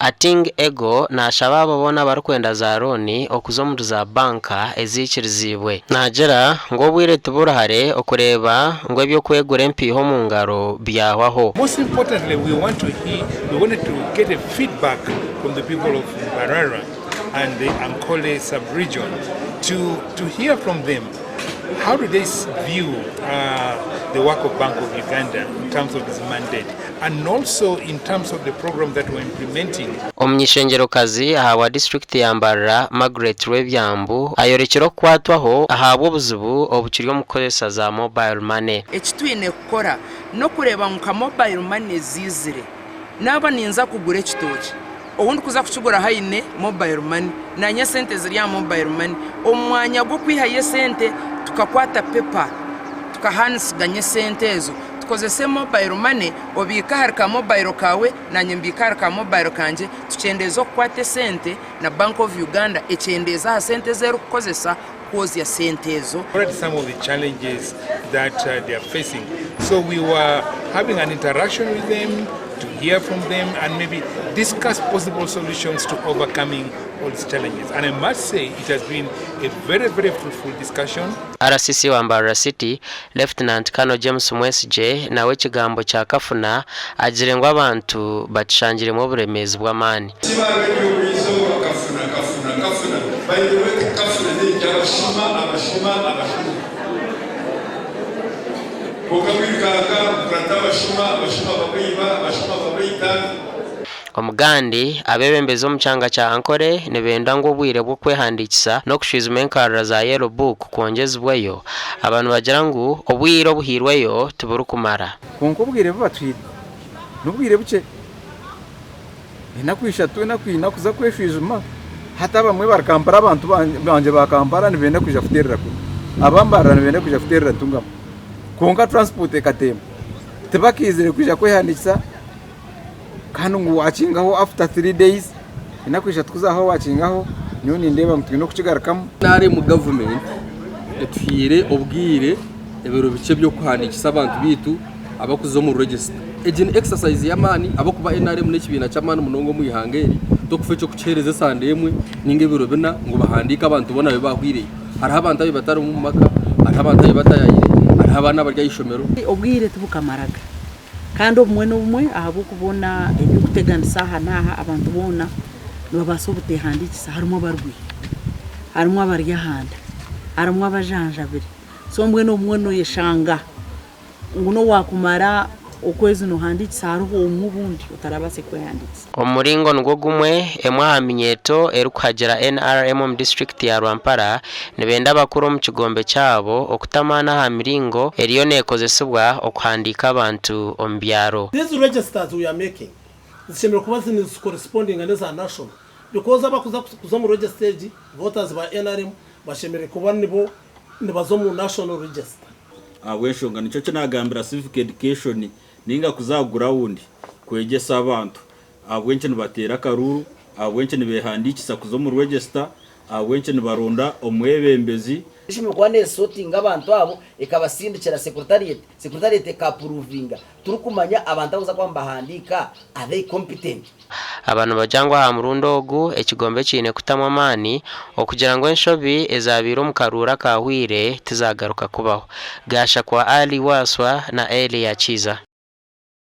Ating Ego naashaba abo boona abarikwenda za looni okuza omuri za banka eziikiriziibwe. Naagira ngu obwire tiburi hare okureeba ngu eby'okwegura empiiha omu ngaro byahwaho. Most importantly we want to hear, we wanted to get a feedback from the people of Mbarara and the Ankole sub-region to, to hear from them how do they view the work of Bank of Uganda in terms of its mandate and also in terms of the program that we're implementing. Omuny'eishengyerokazi ahabwa disiturikiti ya Mbarara, Margaret Rwebyambu ayorekire okukwatwaho ahabw'obuzibu obukiri omu kukozesa za mobile money. Eki twine kukora n'okureeba ngu nka mobile money ziizire, naaba ninza kugura ekitookye, ou ndikuza kukiguraho aine mobile money, naanye esente ziri aha mobile money, omu mwanya gw'okwihayo esente tukakwata pepa tukahaanisiganya esente ezo, tukozese mobile money, obiike ahari ka mobile kaawe naanye mbiike ahari ka mobile kangye, tukyendeeze okukwata esente na Bank of Uganda ekyendeeze aha sente ezi erikukozesa kwozya sente ezo. What are some of the challenges that they are facing? So we were having an interaction with them to hear from them and maybe discuss possible solutions to overcoming all these challenges. And I must say it has been a very, very fruitful discussion. RCC wa Mbarara City, Lieutenant Colonel James Mwesigye nawe ekigambo kya Kafuna agire ngu abantu bakishangiremu oburemeezi bw'amaani. Kibaga ery'obwizooba kafuna kafuna kafuna by the way kafuna n'erya abashuma abashuma abashuma kwonka mwikanga mukurata abashuma abashuma babaiba abashuma babaita. Omugandi, abeebembezi omu kyanga kya Ankole nibenda ngu obwire bw'okwehandiikisa n'okushwijuma enkarira za Yellow Book kwongyezibweyo. Aba nibagira ngu obwire obuhairweyo tiburikumara. Kwonka obwire bu batuhaire n'obwire bukye, enaku ishatu, enaku ina kuza kweshwijuma. Hati abamwe bari Kampala abantu bangye ba Kampala nibenda kwija kuteerera kunu, aba Mbarara nibenda kwija kuteerera Ntungamo. Kwonka transport ekatemba, tibakaizire kwija kwehandiikisa. Kandi ngu wakingaho after 3 days enaku ishatu kuzaho wakingaho nyowe nindeeba ngu twine okukigarukamu. NRM gavumenti etuhaire obwire ebiro bikye by'okuhandiikisa abantu baitu abarikuza omu register. Egi ni exercise y'amaani ahabw'okuba NRM n'ekibiina ky'amaani munonga omu ihanga eri, tokufa eky'okukiheereza esande emwe ninga ebiro bina ngu bahandiike abantu boona abu baahweireyo. Hariho abantu abu batarimu omu maka, hariho abantu abu batayayire, hariho abaana abari aha ishomero. Obwire tibukamaraga. Kandi obumwe n'obumwe ahabw'okubona eby'okuteganisa aha n'aha abantu boona nibabaasa obuteehandiikisa harimu abarwaire, harimu abari ahanda, harimu abajanjabire. So mbwenu obumwe nooyeshanga ngu n'obu waakumara okwezi noohandiikisa hariho obumwe obundi otarabaase kwehandiikisa. Omu muringo nigwo gumwe, emwe aha minyeeto erikuhagira NRM omu disiturikiti ya Rwampara nibenda abakuru omu kigombe kyabo okuta amaani aha miringo eriyo nekozesibwa okuhandiika abantu omu byaro. These registers we are making zishemereire kuba nizicorrespondinga n'eza national because abakuza kuza omu register egi, voters ba nrm bashemereire kuba nibo nibaza omu national register. Ahabw'enshonga nikyo ki naagambira Civic Education Nainga kuza aha gurawundi kwegyesa abantu ahabw'enki nibateera akaruuru, ahabw'enki nibeehandiikisa kuza omu rwegesita, ahabw'enki nibaronda omwebembezi. Eshemereire kuba neesotinga abantu abo ekabasindikira secretariat, secretariat eka-approvinga turikumanya abantu abu kuza kuba nibahandiika are they competent? Aba nibagira ngu aha murundi ogu ekigombe kiine kutamu amaani okugira ngu enshobi ezaabaire omu karuuru akaahweire tizaagaruka kubaho. Gashakwa Ali Wasswa na Elia Kiiza.